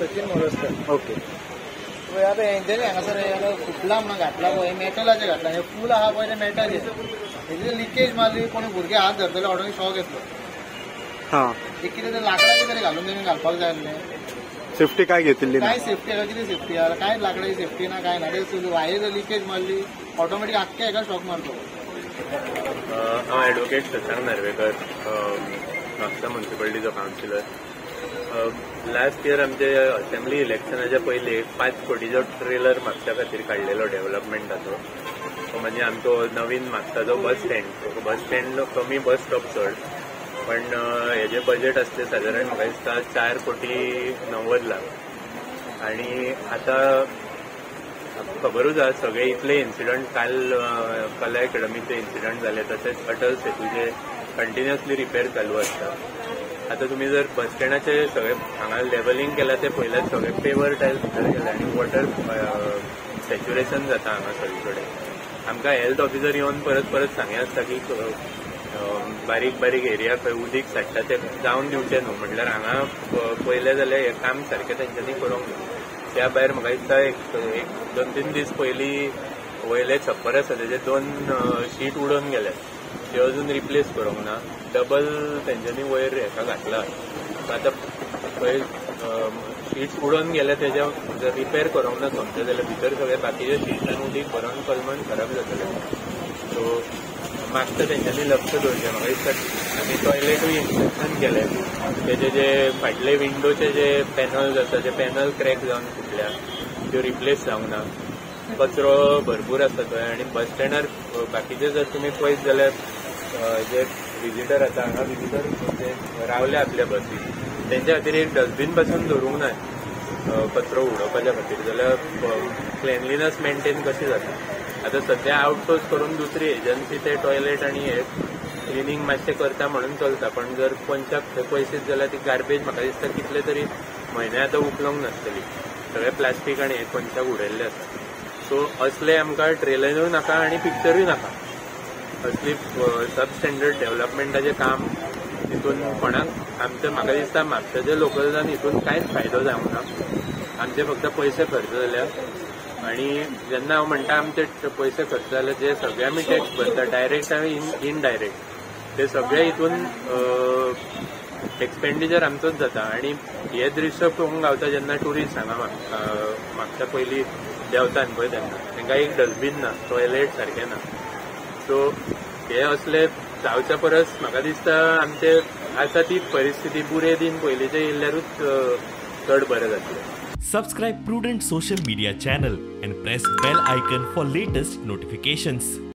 Sachin Morajkar. Okay. पळय आतां हेंच्यांनी हांगासर हें फुटलां म्हणून घातलां पळय, मेटलाचें घातलां. हें फूल आहा पळय तें मेटलाचें, हेजें लिकेज मारली कोणी भुरगे हात धरतले ऑटोमॅटीक शॉक येतलो. हां, एक कितें तरी लाकडाचें तरी घालून तेणी घालपाक जाय आसलें. सेफ्टी काय घेतिल्ली ना? काय सेफ्टी आहा, कितें सेफ्टी आहा, कांय लाकडाची सेफ्टी ना, काय ना. ते वायर जर लिकेज मारली ऑटोमॅटीक आख्खे हेका शॉक मारतलो. हांव ॲडवोकेट शशांक नार्वेकर, म्हापसा म्युनिसिपालिटीचो कावन्सिलर. लास्ट इयर आमचे असेंब्ली इलेक्शनाच्या पयलीं एक 5 कोटीचो ट्रेलर म्हापशा खातीर काडलेलो डेव्हलपमेंटाचो. म्हणजे आमचो नवीन म्हापसाचो बस स्टँड, बस स्टँड कमी बस स्टॉप चड, पण हेजे बजेट आसलें सादारण म्हाका दिसता 4.90 कोटी. आनी आतां खबरूच आसा सगळे इतले इन्सिडंट, काल कला एकेडमीचे इन्सिडंट जाले, तशेंच अटल सेतूचे कंटिन्युअसली रिपेर चालू आसता. आतां तुमी जर बस स्टँडाचे सगळे हांगा लेवलिंग केलां तें पळयल्यार सगळे पेवर टायल्स भितर गेले आनी वॉटर सॅच्युरेशन जाता हांगा सगळे कडेन. आमकां हेल्थ ऑफिसर येवन परत परत सांगे आसता की बारीक बारीक एरिया खंय उदीक साडटा तें जावन दिवचें न्हू. म्हणल्यार हांगा पळयलें जाल्यार हें काम सारकें तेंच्यांनी करूंक ना. त्या भायर म्हाका दिसता एक एक 2-3 दीस पयलीं वयले छप्पर आसा तेजे 2 शीट उडोवन गेले, ते अजून रिप्लेस करूंक ना. डबल तेंच्यांनी वयर हेका घातला. आतां पळय शीट्स उडोवन गेले, तेजे जर रिपेर करूंक ना सोमते जाल्यार भितर सगळे बाकीचे शिट्सान उदीक भरोन कलमन खराब जातले. सो मातशें तेंच्यांनी लक्ष दवरचें म्हाका दिसता. आनी टॉयलेटूय इन्स्पेक्शन केलें, तेजे जे फाटले विंडोचे जे पॅनल्स आसा ते पॅनल क्रॅक जावन फुटल्या, त्यो रिप्लेस जावंक ना. कचरो भरपूर आसा थंय. आनी बस स्टँडार बाकीचे जर तुमी पळयत जाल्यार जे विजिटर आसा हांगा, विजिटर जे रावले आपल्या बसीन, तेंच्या खातीर एक डस्टबीन पासून दवरूंक ना कचरो उडोवपाच्या खातीर, जाल्यार क्लेनलिनस मेंटेन कशी जाता? आतां सद्या आउटसोर्स करून दुसरी एजन्सी ते टॉयलेट आनी हे क्लिनींग मातशें करता म्हणून चलता, पण जर कोनशाक थंय पयशेच जाल्यार ती गार्बेज म्हाका दिसता कितले तरी म्हयने आतां उखलोंक नासतली. सगळें प्लास्टीक आनी हे कोनशाक उडयल्लें आसा. सो असले आमकां ट्रेलरूय नाका आनी पिक्चरूय नाका. असली सब स्टँडर्ड डेव्हलपमेंटाचें काम हितून कोणाक आमचे म्हाका दिसता म्हापशाच्या लोकल्सान हितून कांयच फायदो जावंक ना. आमचे फक्त पयशे खर्च जाल्या. आनी जेन्ना हांव म्हणटा आमचे पयशे खर्च जाले, जे सगळे आमी टॅक्स भरता डायरेक्ट आनी इनडायरेक्ट, ते सगळे हितून एक्सपेंडिचर आमचोच जाता. आनी हे दृश्य पळोवंक गावता जेन्ना ट्युरिस्ट हांगा म्हापशा पयलीं देंवता न्ही पळय, तेन्ना तांकां एक डस्टबीन ना, टॉयलेट सारकें ना. सो हे असले जावच्या परस म्हाका दिसता आमचे आसा ती परिस्थिती बुरे दिन पयलींचे येयल्यारूच चड बरें जातलें. Subscribe Prudent Social Media channel and press bell icon for latest notifications.